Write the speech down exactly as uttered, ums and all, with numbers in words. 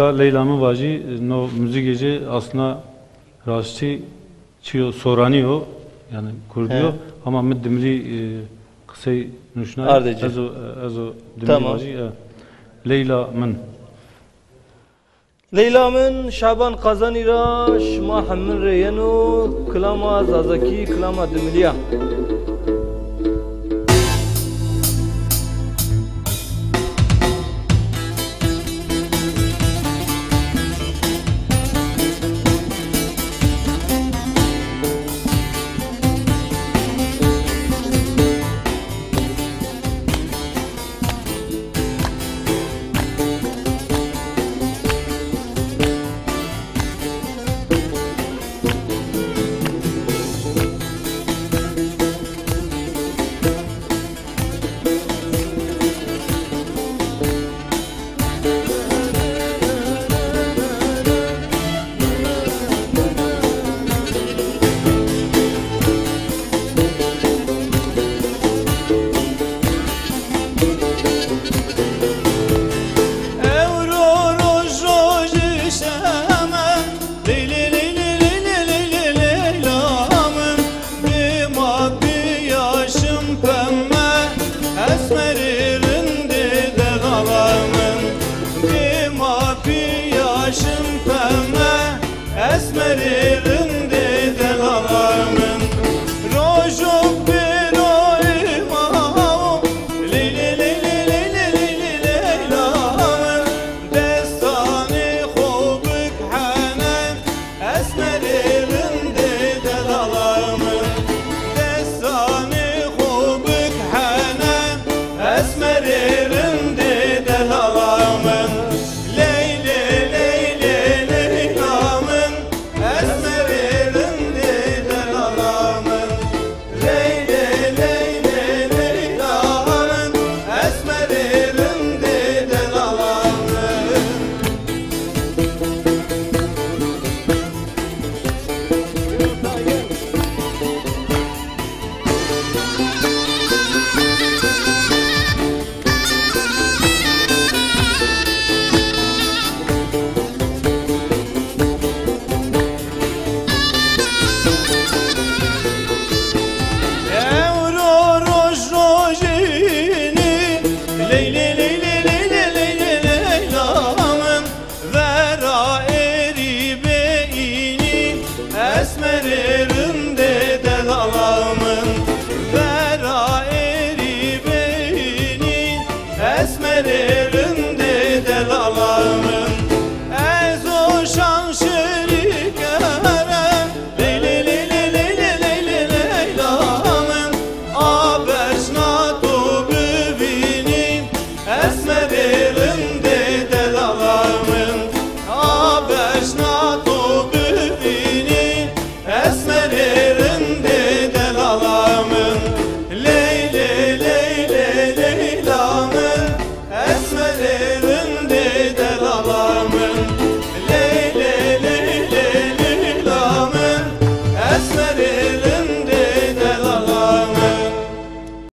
Ya Leyla mi vajî, no muzîkê ci aslında rastî çiyo soranî yo, yani kurdî yo, ama mi dimilî, e, qisey nuşnay. Ardê ci. Ez o, ez o dimilî vajî, e, Leyla min. Leyla min, Şaban Kazanî ra şima hemin rê yeno, kilama zazakî, kilama dimilî ya. Ewro roj rojî şeme, ley ley ley ley ley ley ley ley Leyla min, dima pîya şim peme, esmerî rindî de xala min, dima pîya şim peme, esmerî rindî